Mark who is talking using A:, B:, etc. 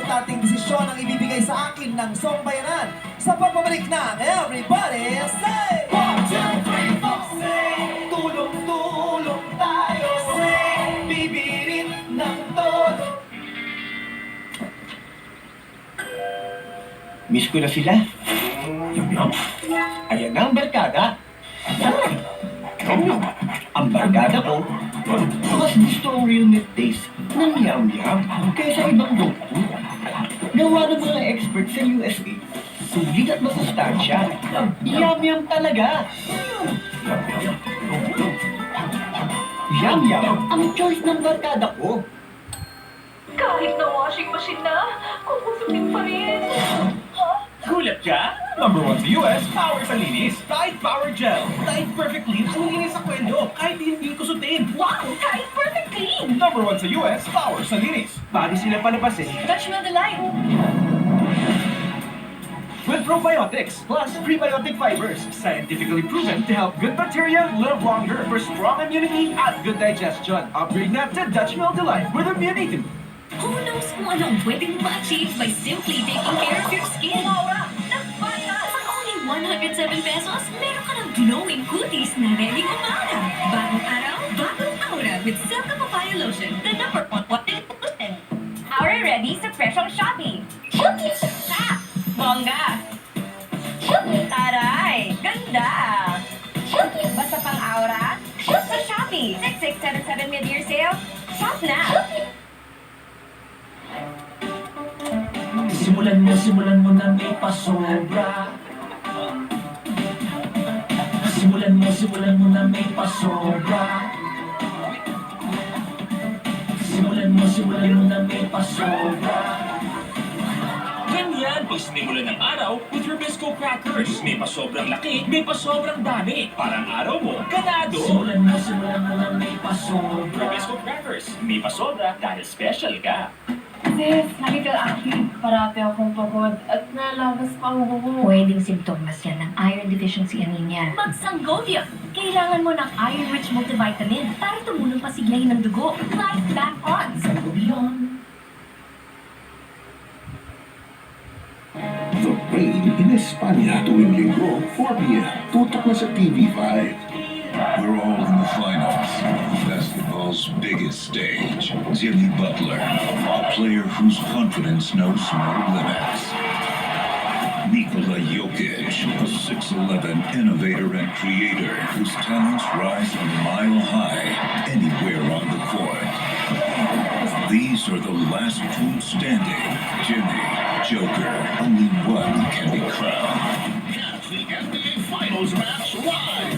A: Importanteng desisyon ang ibibigay sa akin ng Songbayanan sa pagbabalik ng Everybody Say! 1, 2, 3, 4, say! Tulong-tulong tayo, say! Bibirit ng todo.
B: Miss ko na sila. Yum, yum. Ayan na ang barkada. Yum, yum. Ang barkada ko, mas gusto ang real meat taste ng yum yum kaysa ibang dog food. Gawa ng mga experts sa USA. Sulit at masustansya. Yum yum talaga. Yum yum ang choice ng barkada ko.
C: Kahit na washing machine na, kukusutin pa rin.
D: Gulat ka? Number 1 sa US, power sa linis. Tide Power Gel. Tide Perfect Clean ang linis sa kwelyo kahit hindi kusutin.
C: Wow! Kahit perfect clean!
D: Number 1 sa US, power sa linis. Bago sila palabasin,
C: Dutch Mill Delight!
D: with probiotics plus prebiotic fibers, scientifically proven to help good bacteria live longer for strong immunity at good digestion. Upgrade na to Dutch Mill Delight with immunity.
E: Who knows kung ano ang pwede mong ma-achieve by simply taking care of your skin?
C: Aura! Nagbayad!
E: For only 107 pesos, meron ka ng glowing cuties na ready umaura. Bagong araw, bagong aura with Silka Papaya Lotion, the number one lotion.
C: Aura ready sa presyong Shopee! Shopee! Sa! Bongga! Shopee! Taray! Ganda! Shopee! Basta pang aura? Shop sa Shopee! 6677 mid-year sale? Shop na! Shopee!
F: Simulan mo na may pasobra. Simulan mo na may pasobra. Simulan mo na may pasobra.
G: Ganyan pag sinimulan ng araw with Rubisco Crackers. May pasobrang laki, may pasobrang dami. Parang araw mo, ganado.
F: Simulan mo na may pasobra.
G: Rubisco Crackers, may pasobra dahil special ka.
H: Sis, nakikil active. Parati akong pagod at nalabas pa ang buhok.
E: Pwedeng simptomas yan ng iron deficiency anemia. Mag-Sangobion! Kailangan mo ng iron-rich multivitamin para tumulong pasiglayin ng dugo. Life back on!
F: Sangobion.
I: The Rain in España tuwing Linggo, 4 p.m. Tutok na sa TV5.
J: We're all in the finals. Basketball's biggest stage. Jimmy Butler, a player whose confidence knows no limits. Nikola Jokic, a 6'11 innovator and creator whose talents rise a mile high anywhere on the court. These are the last two standing. Jimmy, Joker, only one can be crowned.
I: Catch the NBA Finals match live.